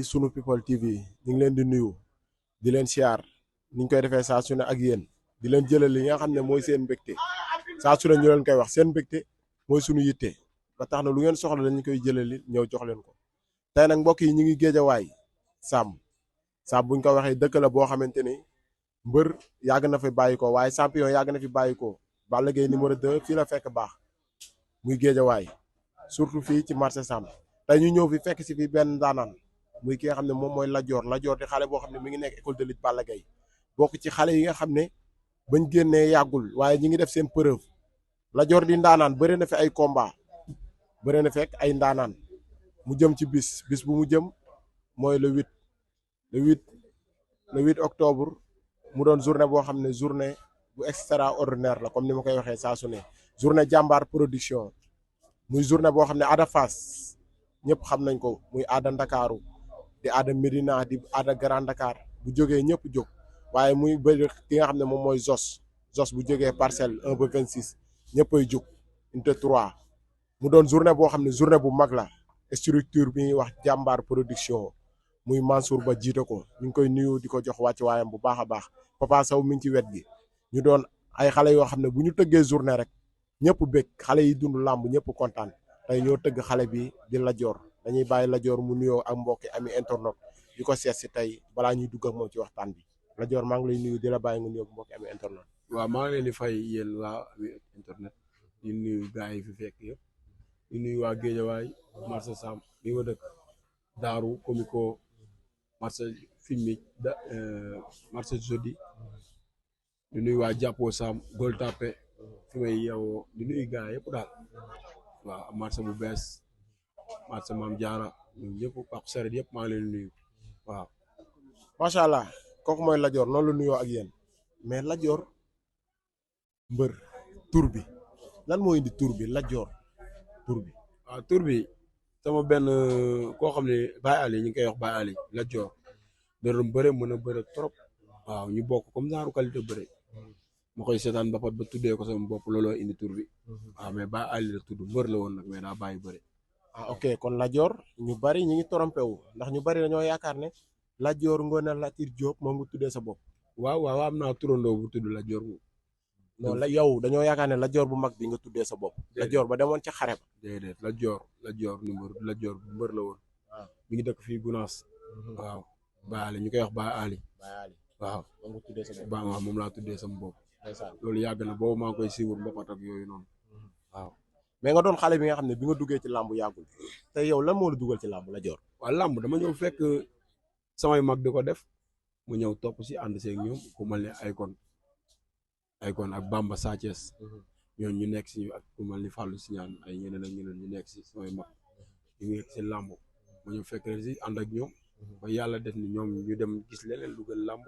sunu people TV ñu ngi leen di nuyu di leen siyaar ni ñu koy defee saa su ne ak yéen di leen jëlal li nga xam ne mooy seen mbégte saa su ne ñu leen koy wax seen mbégte mooy sunu yitte ba tax na lu ngeen soxla dañu koy jëlali ñëw jox leen ko. tey nag mbokk yi ñu ngi géejawaay sàmm sàmm buñ ko waxee dëkk la boo xamante ni mbër yàgg na fi bàyyi ko waaye champion yàgg na fi bàyyi ko Balla Gaye numéro 2 fii la fekk baax muy géejawaay surtout fii ci marché sàmm tey ñu ñëw fi fekk si fi benn daanaan muy ki nga xam ne moom mooy Lat Dior di xale boo xam ne mi ngi nekk école de lutte Balla Gaye bokk ci xale yi nga xam ne bañ génnee yàggul waaye ñi ngi def seen preuve Lat Dior di ndaanaan bëri na fi ay combat bëri na fekk ay ndaanaan mu jëm ci bis bu mu jëm mooy le 8 octobre mu doon journée boo xam ne journée bu extraordinaire la comme ni ma koy waxee saa su ne journée jàmbaar production muy journée boo xam ne Ada Fass ñëpp xam nañ ko muy Ada Ndakaaru di Ada Médina di Ada Grand Dakar bu jógee ñëpp jóg waaye muy bëri ki nga xam ne moom mooy Zos bu jógee parcelle 1 ba 26 ñëppay jóg unité 3 mu doon journée boo xam ne journée bu mag la structure bi ñuy wax jàmbaar production muy Mansour Ba jiite ko ñu ngi koy nuyu di ko jox wàcc waayam bu baax a baax Papa Sow mi ngi ci wet gi ñu doon ay xale yoo xam ne bu ñu tëggee journée rek ñëpp bég xale yi dund làmb ñëpp kontaan tey ñoo tëgg xale bi di Lat Dior dañuy bàyyi Lat Dior mu nuyoo ak mbokki ami internet di ko seet si tey balaa ñuy dugg ak moom ci waxtaan bi Lat Dior maa ngi lay nuyu di la bàyyi nga nuyoo ak mbokki ami internet. waaw maa ngi leen di fay yéen waa ami internet di nuyu gars yi fi fekk yëpp di nuyu waa Géejawaay marché Sam bi ma dëkk Daaru Comico marché Fimik marché Jodi di nuyu waa Jàppo Sam Gueule Tapée fi may yeewoo di nuyu gars yëpp daal waaw marché bu bees marché Maam Jaara ñun ñëpp Pape Saret yëpp maa ngi leen nuyu waaw. macha allah kooku mooy Lat Dior noonu la nuyoo ak yéen mais Lat Dior mbër tur bi lan moo indi tur bi Lat Dior tur bi. waaw tur bi sama benn koo xam ne Baye Ali ñu ngi koy wax Baye Ali Lat Dior da doon bëre mën a bëre trop waaw ñu bokk comme genre qualité bëre ma koy seetaan ba ba tuddee ko sama bopp looloo indi tur bi waaw mais Baye Ali la tudd mbër la woon nag mais daa bàyyi bëre. ah ok kon Lat Dior ñu bari ñu ngi trompé wu ndax ñu bari dañoo yaakaar ne Lat Dior Ngoné Latyr Diop moom nga tuddee sa bopp. waaw am naa turandoo bu tudd Lat Dior moom. non la yow dañoo yaakaar ne Lat Dior bu mag bi nga tuddee sa bopp. Lat Dior ba demoon ca xare ba. déedéet Lat Dior numéro Lat Dior bu mbër la woon. waaw mi ngi dëkk fii Gunaas. waaw Baye Ali ñu koy wax Baye Ali. waaw moom nga tuddee sa bopp. waaw moom laa tuddee sama bopp. ndeysaan loolu yàgg na boobu maa ngi koy siiwul mbapat ak yooyu noonu waaw. mais nga doon xale bi nga xam ne bi nga duggee ci làmb yàggul te yow lan moo la dugal ci làmb Lat Dior. waaw làmb dama ñëw fekk samay mag di ko def mu ñëw topp si ànd seeg ñoom ku mel ne Akon ak Bamba Sa Thiès ñooñu ñu nekk si ak ku mel ni Fallou Signane ay ñeneen ak ñeneen ñu nekk si samay mag ñu ngi si làmb ma ñëw fekk leen si ànd ak ñoom ba yàlla def ni ñoom ñu dem gis leneen dugal làmb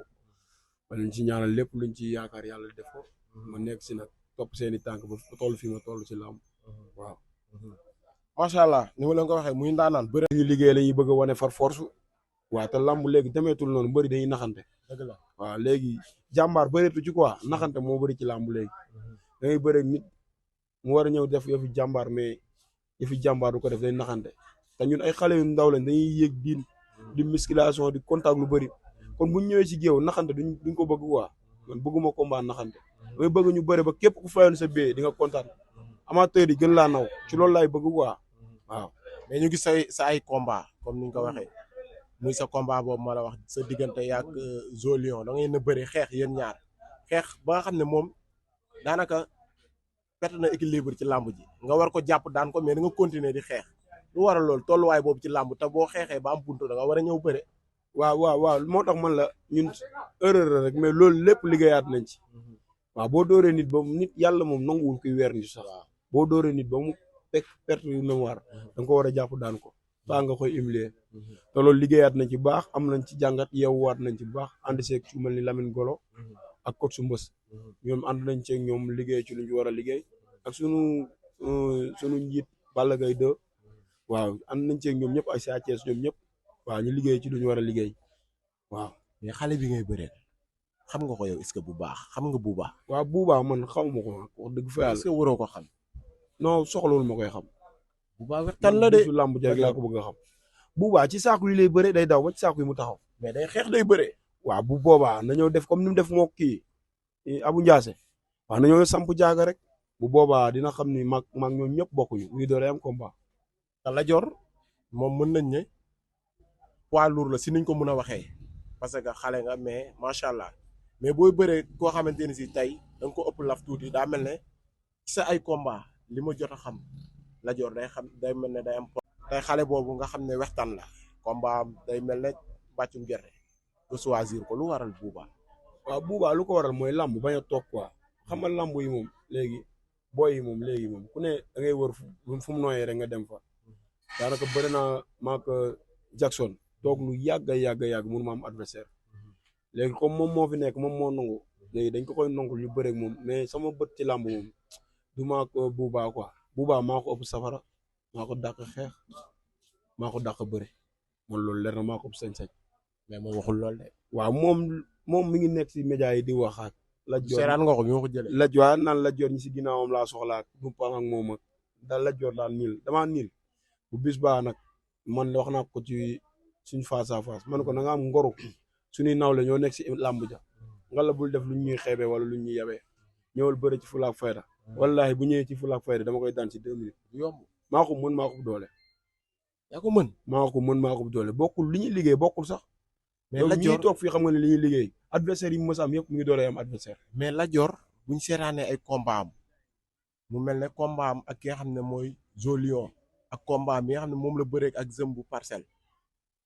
ba leen ci ñaanal lépp luñ ci yaakaar yàlla def ko ma nekk si nag topp seeni tànk ba toll fi ma toll si làmb waaw. macha allah ni ma leen ko waxee muy ndaanaan bëre. ñu liggéey la ñuy bëgg a wane far force waaw te làmb léegi demeetul noonu bëri dañuy naxante. dëgg la waaw léegi jàmbaar bëreetu ci quoi naxante moo bëri ci làmb léegi da ngay bëre nit mu war a ñëw def yëfi jàmbaar mais yëfi jàmbaar du ko def day naxante te ñun ay xale yu ndaw lañ dañuy yéeg di musculation di contact lu bëri kon buñ ñëwee ci géew naxante duñ ko bëgg quoi man bëgguma combat naxante damay bëgg ñu bëre ba képp ku fayoon sa bee di nga kontaan amateur yi gën laa naw ci loolu laay bëgg quoi waaw. mais ñu gis sa ay combat comme ni nga ko waxee muy sa combat boobu ma la wax sa diggante yaak Zolion da ngay na bëri xeex yéen ñaar xeex ba nga xam ne moom daanaka perte na équilibre ci làmb ji nga war ko jàpp daan ko mais da nga continuer di xeex lu waral loolu tolluwaay boobu ci làmb te boo xeexee ba am buntu da nga war a ñëw bëre. waaw moo tax man la ñun erreur rek mais loolu lépp liggéeyaat nañ ci waaw boo dooree nit ba nit yàlla moom nanguwul kuy weer nit sax boo dooree nit ba mu perte yu mémoire da nga ko war a jàpp daan ko baa nga koy humilier te loolu liggéeyaat nañ ci baax am nañ ci jàngat yeewuwaat nañ ci baax ànd seeg su mel ni Lamine Golo ak coach su Mbës ñoom ànd nañ ceeg ñoom liggéey ci lu ñu war a liggéey ak sunu njiit Balla Gaye 2 waaw ànd nañ ceeg ñoom ñëpp ay Sa Thiès ñoom ñëpp waaw ñu liggéey ci lu ñu war a liggéey waaw. mais xale bi ngay bëreel xam nga ko yow est-ce que bu baax xam nga bu baax. waaw bu baax man xaw ma ko wax dëgg fa yàlla. est-ce que waroo ko xam. non soxlawul ma koy xam. bu baax tan la de su làmb ji rek laa ko bëgg a xam. Buuba ci saako yi lay bëre day daw ba ci saako yi mu taxaw. mais day xeex day bëre. waaw bu boobaa nañoo def comme ni mu def moo kii Abu Ndiasse waaw nañoo samp jaaga rek bu boobaa dina xam ni mag ñoom ñëpp bokkuñu muy doole am combat. te Lat Dior moom mën nañ ne poids lourd la si niñ ko mën a waxee parce que xale nga mais macha allah mais booy bëree koo xamante ni si tey da nga ko ëpp laf tuuti daa mel ne sa ay combat li ma jot a xam Lat Dior day mel ne day am tey xale boobu nga xam ne wextaan la combat day mel ne bàccum gerte nga choisir ko lu waral Bouba. waaw Bouba lu ko waral mooy lamb bañ a toog quoi xam nga lamb yi moom léegi booy yi moom léegi moom ku ne da ngay wër fu mu nooyee rek nga dem fa daanaka bëri naa maak Jackson toog lu yàgg mënu ma am adversaire léegi comme moom moo fi nekk moom moo nangu léegi dañ ko koy nangul ñu bëre ak moom mais sama bët ci lamb moom du maak Bouba quoi Bouba maa ko ëpp safara maa ko dàq xeex maa ko dàq bëre man loolu leer na maa ko ëpp sañ-sañ mais moom waxul lool de. waaw moom mi ngi nekk si média yi di wax ak Lat Dior seeraan nga ko bi ma ko jëlee. Lat Dior naan Lat Dior ñi si ginnaawam laa soxlaak du paan ak moom ak daal Lat Dior daal niil damaa niil bu bis baa nag man wax naa ko ci suñ face à face man ko na nga am ngoru suñuy nawle ñoo nekk si làmb ja nga la bul def lu ñuy xeebee wala lu ñuy yabee ñëwal bëre ci fulaak fayda wallahi bu ñëwee ci fulaak fayda dama koy daan ci 2 minutes yomb maa ko mën maa ko doole yaa ko mën maa ko doole bokkul li ñuy liggéey bokkul sax mais Lat Dior ñi toog fii xam nga ne li ñuy liggéey adversaire yi mu mës a am yëpp mu ngi doole am adversaire mais Lat Dior buñ seetaanee ay combat am mu mel ne combat am ak ki nga xam ne mooy Zolion ak combat bi nga xam ne moom la bëreek ak Zëm bu Parcelles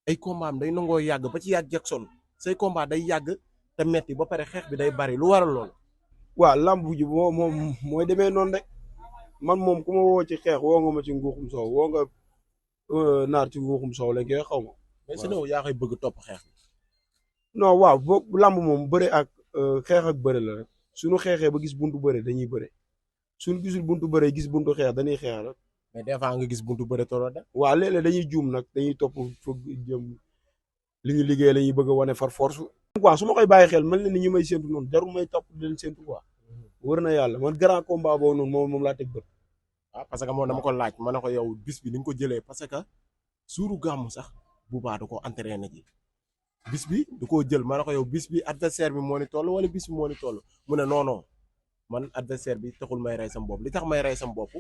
ay combat am day nangoo yàgg ba ci yàgg Jackson say combat day yàgg te metti ba pare xeex bi day bari lu waral lool. waaw lamb ji moom mooy demee noonu rek man moom ku ma woo ci xeex woo nga ma ci nguuxum soow woo nga naar ci nguuxum soow lañ koy xaw ma. mais sinon yaa koy bëgg topp xeex bi. non waaw boobu lamb moom bëre ak xeex ak bëre la rek suñu xeexee ba gis buntu bëre dañuy bëre suñu gisul buntu bëre gis buntu xeex dañuy xeex rek. mais des fois nga gis buntu bëre tolloo de. waaw léeg-léeg dañuy juum nag dañuy topp foog jëm li ñu liggéey la ñuy bëgg a wane far force. quoi su ma koy bàyyi xel mel na ni ñu may séntu noonu jarul may topp di leen séntu quoi wër na yàlla man grand combat boobu noonu moom laa teg bët. waaw parce que moom dama ko laaj ma ne ko yow bis bi ni nga ko jëlee parce que suuru gàmmu sax Bouba da ko entraîné ji bis bi du ko jël ma ne ko yow bis bi adversaire bi moo ni toll wala bis bi moo ni toll mu ne non man adversaire bi taxul may rey sam bopp li tax may rey sam bopp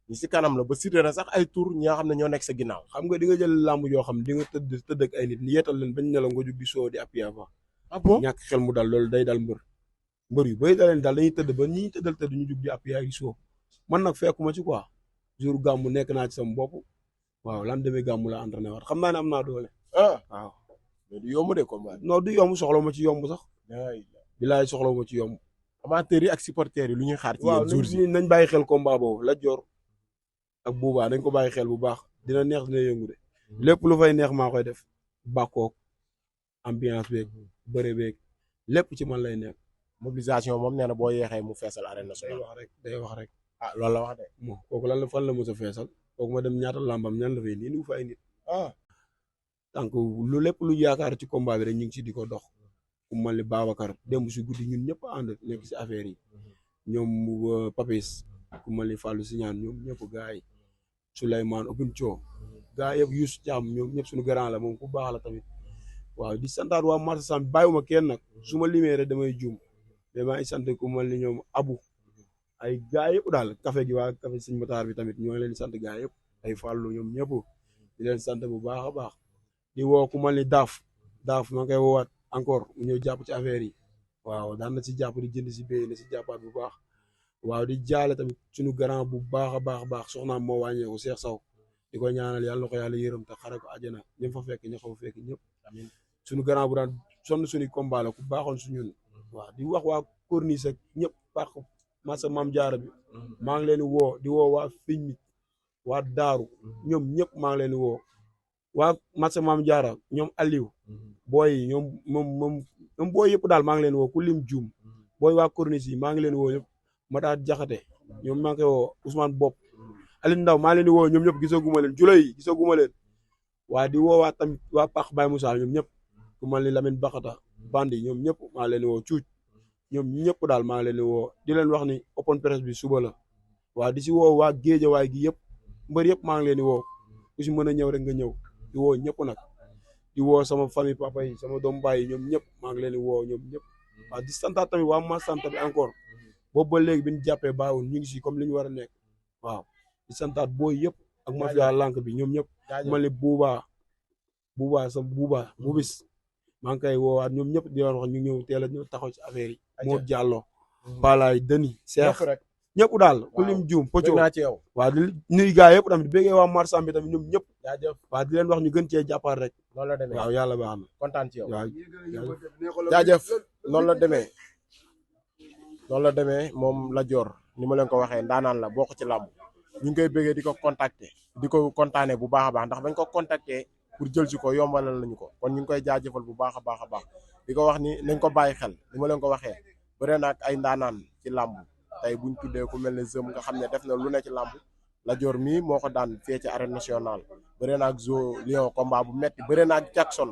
ñi si kanam la ba cité na sax ay tour ñi nga xam ne ñoo nekk sa ginnaaw. xam nga di nga jël làmb yoo xam di nga tëdd ak ay nit ni yeetal leen bañ ne la nga jug di soo di appui avant. ah bon ñàkk xel mu dal loolu day dal mbër yu bëri da leen daal dañuy tëdd ba ñi tëddal tëdd ñu jug di appui ak di soo man nag fekkuma ci quoi jour gàmmu nekk naa ci sama bopp waaw lan demee gàmmu la entraîné waat xam naa ne am naa doole. waaw. mais du yomb de combat. non du yomb soxla ma ci yomb sax. bilaay soxla ma ci yomb. amateurs yi ak supporters yi lu ñuy xaar ci yéen jours yi nañ bàyyi xel combat boobu Lat Dior ak Bouba dañ ko bàyyi xel bu baax dina neex dina yëngu de lépp lu fay neex maa koy def bàkkoog ambiance beeg bëre beeg lépp ci man lay nekk. mobilisation moom nee na boo yeexee mu feesal arène nationale. day wax rek. ah loolu la wax de. bon kooku lan la fan la mos a feesal kooku ma dem ñaata làmbam ñan la fay nii nu fa ay nit. donc lu lépp lu yaakaar ci combat bi rek ñu ngi ci di ko dox. ku mel ni Babacar démb si guddi ñun ñëpp ànd nekk si affaire yi ñoom Papis ku mel ni Fallou Signane ñoom ñëpp gars yi Souleymane Obincho gars yëpp Youssou Thiam ñoom ñëpp suñu grand la moom ku baax la tamit waaw di santaat waa marché Sam bàyyiwuma kenn nag su ma limee rek damay juum mais maa ngi sant ku mel ni ñoom Abu ay gars yëpp daal café gi waa café Sëñ Matar bi tamit ñoo ngi leen di sant gars yëpp ay Fallou ñoom ñëpp di leen sant bu baax a baax di woo ku mel ni Daaf maa ngi koy woowaat encore mu ñëw jàpp ci affaire yi waaw daan na si jàpp di jënd si béy na si jàppaat bu baax waaw di jaale tamit suñu grand bu baax a baax soxnaam moo wàññeeku Cheikh Sow di ko ñaanal yàlla na ko yàlla yërëm te xare ko àjjana ñëm fa fekk ña fa fekk ñëpp amiin suñu grand bu daan sonn suñuy combat la ku baaxoon su ñun waaw di wax waa Corniche ak ñëpp parc masa Maam Jaara bi maa ngi leen di woo waa fiñ mi waa Daaru ñoom ñëpp maa ngi leen di woo waa masa Maam Jaara ñoom Aliou booy yi ñoom booy yëpp daal maa ngi leen woo ku lim juum booy waa Corniche yi maa ngi leen woo ñëpp Mata Jaxate ñoom maa ngi koy woo Ousmane Bopp Alioune Ndaw maa ngi leen di woo ñoom ñëpp gisaguma leen Julay yi gisaguma leen waa di woo waa tamit waa Pax Baye Moussa ñoom ñëpp ku mel ni Lamine Bakata Bandi ñoom ñëpp maa ngi leen di woo Cuuc ñoom ñëpp daal maa ngi leen di woo di leen wax ni open press bi suba la waa di si woo waa Géejawaay gi yëpp mbër yëpp maa ngi leen di woo ku si mën a ñëw rek nga ñëw di woo ñëpp nag di woo sama famille papa yi sama doomu baay yi ñoom ñëpp maa ngi leen di woo ñoom ñëpp waaw di santaat tamit waa ma sant bi encore boobu ba léegi bi ñu jàppee bàyyiwul ñu ngi si comme li ñu war a nekk waaw di santaat booy yëpp ak mafia lànk bi ñoom ñëpp ma ne buubaa sa buubis maa ngi koy woowaat ñoom ñëpp di wax ñu ñëw teel a ñëw taxaw ci affaire yi moo jàlloo Palaay Deni Seex ñëpp daal ku lim juum Poco waaw di nuyu gaa yëpp tamit béggee waa Marsam bi tamit ñoom ñëpp waaw di leen wax ñu gën cee jàppaat rek noonu la demee waaw yàlla baax na kontaan ci yow waaw jaajëf noonu la demee moom Lat Dior ni ma leen ko waxee ndaanaan la bokk ci làmb ñu ngi koy bëggee di ko contacter di ko kontaanee bu baax a baax ndax bañ ko contacter pour jël si ko yombalal nañu ko kon ñu ngi koy jaajëfal bu baax a baax a baax di ko wax ni nañ ko bàyyi xel ni ma leen ko waxee bëre na ak ay ndaanaan ci làmb tey buñ tuddee ku mel ne Zëm nga xam ne def na lu ne ci làmb Lat Dior mii moo ko daan fee ci arène nationale bëre na ak Zo Lion combat bu metti bëre na ak Jackson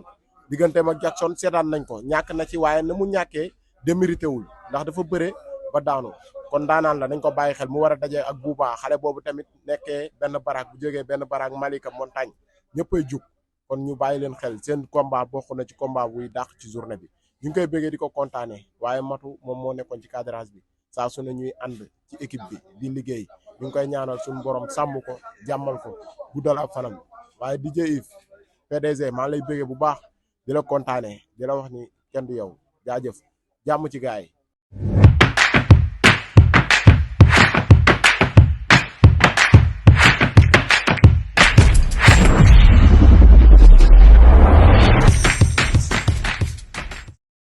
digganteem ak Jackson seetaan nañ ko ñàkk na ci waaye na mu ñàkkee démérité wul ndax dafa bëre ba daanu kon daanaan la nañ ko bàyyi xel mu war a dajee ak Bouba xale boobu tamit nekkee benn baraak bu jógee benn baraak Malika montagne ñëppay jug kon ñu bàyyi leen xel seen combat bokk na ci combat buy dàq ci journée bi ñu ngi koy bëggee di ko kontaanee waaye matu moom moo nekkoon ci cadrage bi saa su ne ñuy ànd ci équipe bi di liggéey ñu ngi koy ñaanal suñu borom sàmm ko jàmmal ko guddal ak fanam waaye DJ Yves PDG maa lay bëggee bu baax di la kontaanee di la wax ni kenn du yow jaajëf jàmm ci gaay yi